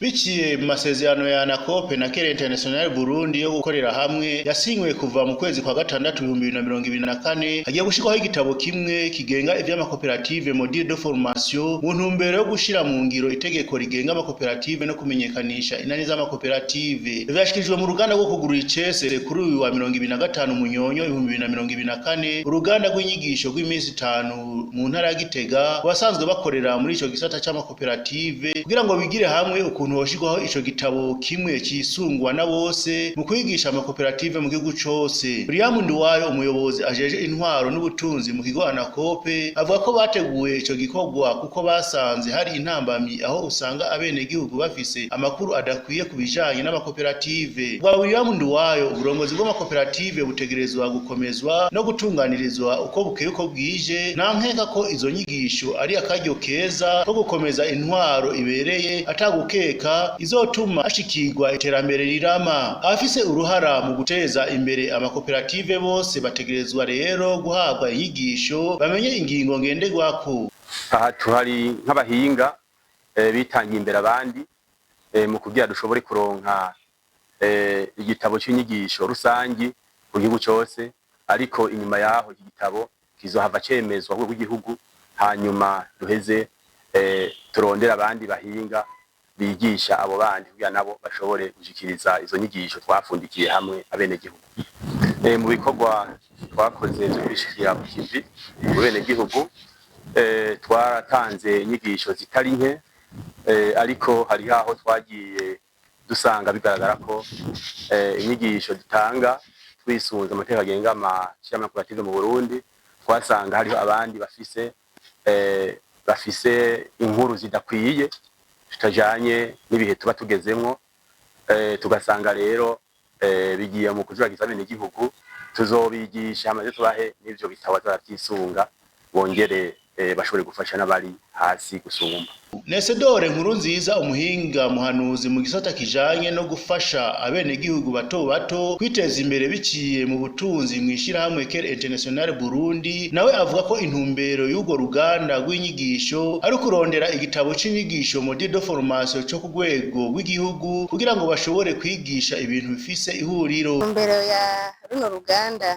Biciye mu masezerano ya ANACOOP na Care International Burundi yo gukorera hamwe yasinywe kuva mu kwezi kwa gatandatu 2024, hagiye gushirwaho igitabo kimwe kigenga ivy'amakoperative, module de formation, mu ntumbero yo gushira mu ngiro itegeko rigenga amakoperative no kumenyekanisha inani z'amakoperative. Vyashikirijwe mu ruganda rwo kugurura icese kuri uyu wa 25 Munyonyo 2024, uruganda rw'inyigisho rw'iminsi 5 mu ntara ya Gitega, ku basanzwe bakorera muri ico gisata c'amakoperative, kugira ngo bigire hamwe ukuntu hoshirwaho ico gitabo kimwe cisungwa na bose mu kwigisha amakoperative mu gihugu cose. William Nduwayo, umuyobozi ajeje intwaro n'ubutunzi mu kigo ANACOOP, avuga ko bateguye ico gikorwa kuko basanze hari intambamyi aho usanga abenegihugu bafise amakuru adakwiye ku bijanye n'amakoperative. Bwa William Nduwayo, uburongozi bw'amakoperative butegerezwa gukomezwa no gutunganirizwa uko bukeye uko bwije. Nta nkeka ko izo nyigisho ari akaryo keza ko gukomeza intwaro ibereye atagukeka, izotuma hashikirwa iterambere rirama. Abafise uruhara mu guteza imbere amakoperative bose bategerezwa rero guhabwa inyigisho, bamenye ingingo ngenderwako. Aha tuhari nk'abahinga bitangiye imbere abandi mu kugira dushobore kuronka igitabo c'inyigisho rusangi ku gihugu cose. Ariko inyuma yaho, iki gitabo kizohava cemezwa ku rwego rw'igihugu, hanyuma duheze turondere abandi bahinga bigisha abo bandi, kugira nabo bashobore gushikiriza izo nyigisho twafundikiye hamwe abenegihugu. Mu bikorwa twakoze vyo kwishikira ku kivi mu benegihugu, twaratanze inyigisho zitari nke, ariko hariho aho twagiye dusanga bigaragara ko inyigisho dutanga twisunze amategeko agenga amashirahamwe y'amakoperative mu Burundi, twasanga hariho abandi bafise inkuru zidakwiye, zitajanye n'ibihe tuba tugezemwo. Tugasanga rero bigiye mu kujuragiza abenegihugu. Tuzobigisha hama tubahe n'ivyo bitabo bazovyisunga, bongere bashobore gufasha n'abari hasi gusumba. Nesedore Nkuru Nziza, umuhinga muhanuzi mu gisata kijanye no gufasha abenegihugu bato bato kwiteza imbere biciye mu butunzi mw'ishirahamwe Care International Burundi, nawe avuga ko intumbero y'urwo ruganda rw'inyigisho ari kurondera igitabo c'inyigisho, module de formation, co ku rwego rw'igihugu, kugira ngo bashobore kwigisha ibintu bifise ihuriro. Intumbero ya runo ruganda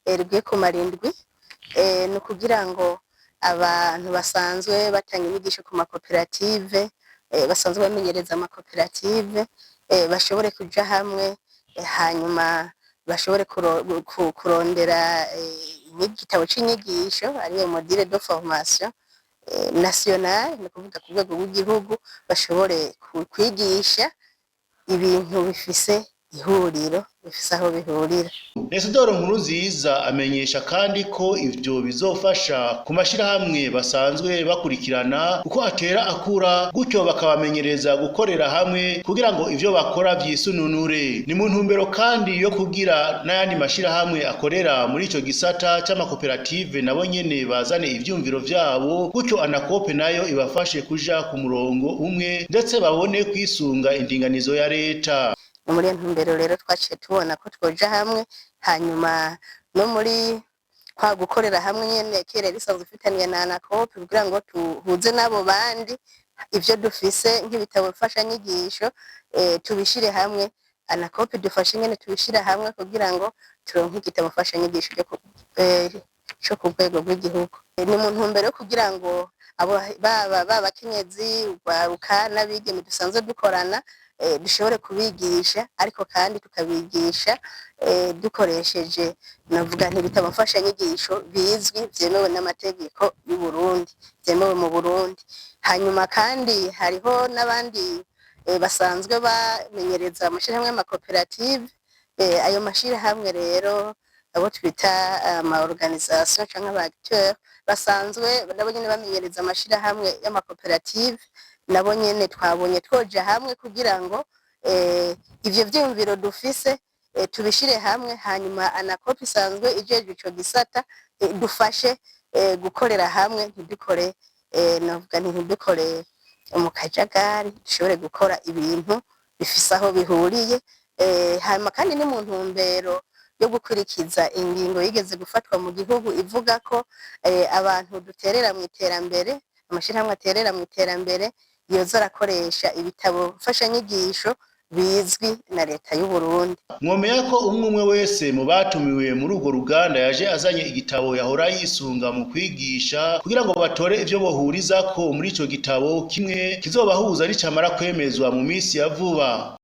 rugiye kumara indwi ni ukugira ngo abantu basanzwe batanga inyigisho ku makoperative, basanzwe bamenyereza amakoperative, bashobore kuja hamwe, hanyuma bashobore kurondera igitabo c'inyigisho, ariyo module de formation national, ni ukuvuga ku rwego rw'igihugu, bashobore kwigisha ibintu bifise ihuriro, bifise aho bihurira. Nesedoro Nkuru Nziza amenyesha kandi ko ivyo bizofasha ku mashirahamwe basanzwe bakurikirana kuko atera akura, gutyo bakabamenyereza gukorera hamwe kugira ngo ivyo bakora vyisununure. Ni mu ntumbero kandi yo kugira n'ayandi mashirahamwe akorera muri ico gisata c'amakoperative nabo nyene bazane ivyumviro vyabo, gutyo ANACOOP nayo ibafashe kuja ku murongo umwe, ndetse babone kwisunga indinganizo ya leta. Ni muri iyo ntumbero rero twaciye tubona ko twoja hamwe, hanyuma no muri kwa gukorera hamwe nyene kera risanzwe ifitaniye na ANACOOP, kugira ngo tuhuze n'abo bandi ivyo dufise nk'ibitabo mfashanyigisho, tubishire hamwe. ANACOOP dufashe ingene tubishira hamwe kugira ngo turonke igitabo mfashanyigisho co ku rwego rw'igihugu. Ni mu ntumbero yo kugira ngo abo baba babakenyezi, urwaruka n'abigeme dusanzwe dukorana, dushobore kubigisha, ariko kandi tukabigisha dukoresheje, navuga nti, ibitabo mfashanyigisho bizwi, vyemewe n'amategeko y'u Burundi, vyemewe mu Burundi. Hanyuma kandi hariho n'abandi basanzwe bamenyereza amashirahamwe y'amakoperative. Ayo mashirahamwe rero, abo twita ama organisation canke aba acteur basanzwe nabo nyene bamenyereza amashirahamwe y'amakoperative, nabo nyene twabonye twoja hamwe kugira ngo ivyo vyiyumviro dufise tubishire hamwe, hanyuma ANACOOP isanzwe ijejwe ico gisata dufashe gukorera hamwe, ntidukore, novuga nti, ntidukore mu kajagari, dushobore gukora ibintu bifise aho bihuriye. Hanyuma kandi ni mu ntumbero yo gukurikiza ingingo yigeze gufatwa mu gihugu ivuga ko abantu duterera mu iterambere, amashirahamwe aterera mu iterambere. yoza arakoresha ibitabo mfashanyigisho bizwi na leta y'u Burundi. Mwomenya ko umwe umwe wese mu batumiwe muri urwo ruganda yaje azanye igitabo yahora yisunga mu kwigisha kugira ngo batore ivyo bohurizako muri ico gitabo kimwe kizobahuza nicamara kwemezwa mu misi ya vuba.